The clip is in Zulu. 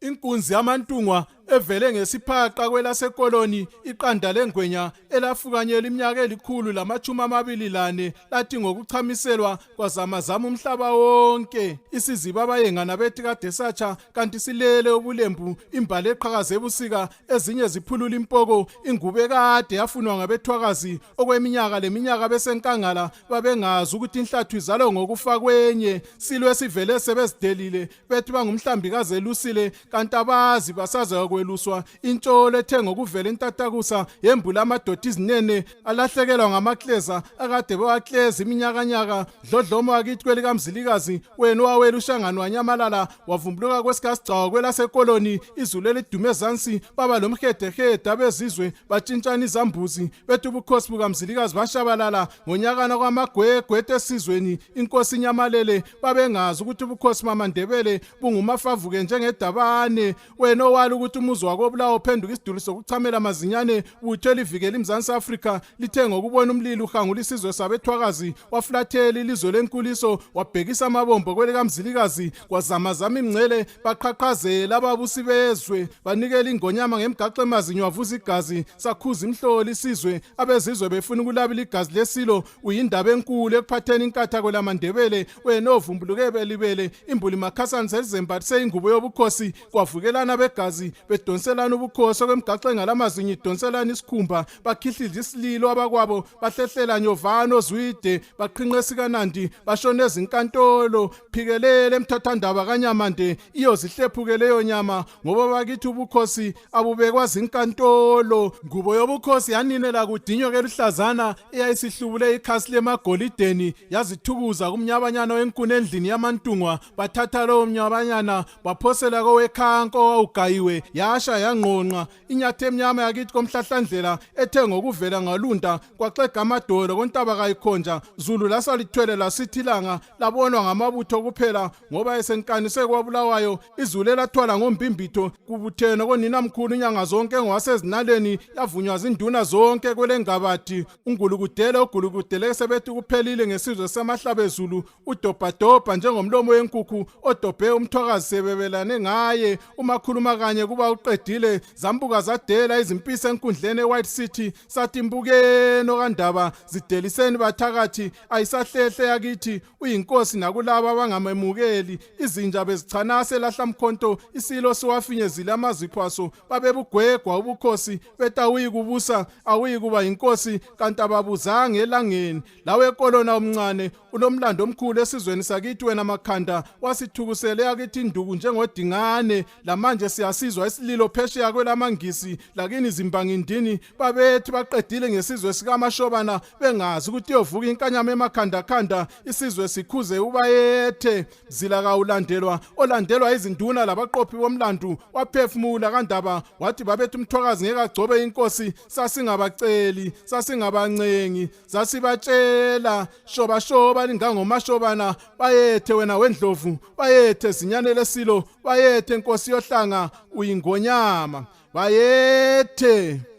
Inkunzi yamaNtungwa evele ngesiphaqa kwelaseKoloni iqanda lengwenya elafukanyela iminyaka elikhulu lamachumi amabili lane lathi ngokuchamiselwa kwazamazama umhlaba wonke isiziba abayengana bethi kade satsha kanti silele ubulembu imbali eqhakaza ebusika ezinye ziphulula impoko ingubo ekade yafunwa ngabethwakazi okweminyaka leminyaka besenkangala babengazi ukuthi inhlathu izalwa ngokufa kwenye silo esivele sebezidelile bethi bangumhlambi kazelusile kanti abazi basaza kweluswa intsholo ethe ngokuvela intatakusa yembula amadoda izinene alahlekelwa ngamakleza akade bewakleza iminyakanyaka dlodlomo wakithi kwelikamzilikazi wena owawela ushangani wanyamalala wavumbuluka kwesikasigcawu kwelasekoloni izulu elidume ezansi baba lomhedehede abezizwe batshintshana izambuzi bethi ubukhosi bukamzilikazi bashabalala ngonyakana kwamagwegwe esizweni inkosi inyamalele babengazi ukuthi ubukhosi mamandebele bungumafavuke njengedabane wena owala ukuthi umuzi wakobulawa uphenduka isiduli sokuchamela amazinyane butho elivikela imzansi Afrika lithe ngokubona umlilo uhangula isizwe sabethwakazi wafulathela ilizwe lenkuliso wabhekisa amabombo kwelikamzilikazi kwazamazama imngcele baqhaqhazela ababusi bezwe banikela ingonyama ngemgaxo emazinyo wavuza igazi sakhuza imhloli isizwe abezizwe befuna ukulabila igazi lesilo uyindaba enkulu ekuphatheni inkatha kwelamandebele wena ovumbuluke belibele imbuli makhasana selizembathise ingubo yobukhosi kwavukelana begazi bedonselana ubukhosi okwemgaxo engalamazinyo idonselana isikhumba bakhihliza isililo abakwabo bahlehlela nyovana ozwide baqhinqe sikanandi bashona ezinkantolo phikelele emthathandaba kanyamande iyozihlephuke leyo nyama ngoba bakithi ubukhosi abubekwa zinkantolo ngubo yobukhosi yaninela kudinywa keluhlazana eyayisihlubule ikhasi lemagolideni yazithukuza kumnyabanyana wenkuni endlini yamantungwa bathatha lowo mnyabanyana baphosela kowekhanko owawugayiwe yasha yangqonqa inyathi emnyama yakithi komhlahlandlela ethe ngokuvela ngalunda kwaxega amadolo kontaba kayikhonja zulu lasalithwele lasithi ilanga labonwa ngamabutho kuphela ngoba esenkanise kwabulawayo izulu elathwala ngombimbitho kubuthene koninamkhulu inyanga zonke ngowasezinaleni yavunywa zinduna zonke kwelengabadi ungulukudele ogulukudele sebethi kuphelile ngesizwe samahlabezulu udobhadobha njengomlomo wenkukhu odobhe umthwakazi sebebelane ngaye umakhuluma kanye kuba uqedile zambuka zadela izimpisi enkundleni eWhite City sathi mbukeni okandaba zideliseni bathakathi ayisahlehle yakithi uyinkosi nakulabo abangamemukeli izinja bezichanase lahlamkhonto isilo siwafinyezile amazipho aso babebugwegwa ubukhosi bethi awuyikubusa awuyikuba yinkosi kanti ababuzanga elangeni lawe kolona omncane unomlando omkhulu esizweni sakithi wena makhanda wasithukusele yakithi induku njengodingane lamanje siyasizwa isililo phesheya kwelamangisi lakini zimbangindini babethi baqedile ngesizwe sikamashobana bengazi ukuthi iyovuka inkanyama emakhanda khanda isizwe sikhuze ubayethe zila kawulandelwa olandelwa izinduna labaqophi bomlandu waphefumula kandaba wathi babethi umthwakazi ngeke agcobe inkosi sasingabaceli sasingabancengi sasibatshela shobashoba lingangomashobana bayethe wena wendlovu bayethe zinyane lesilo bayethe nkosi yohlanga uyingonyama bayethe.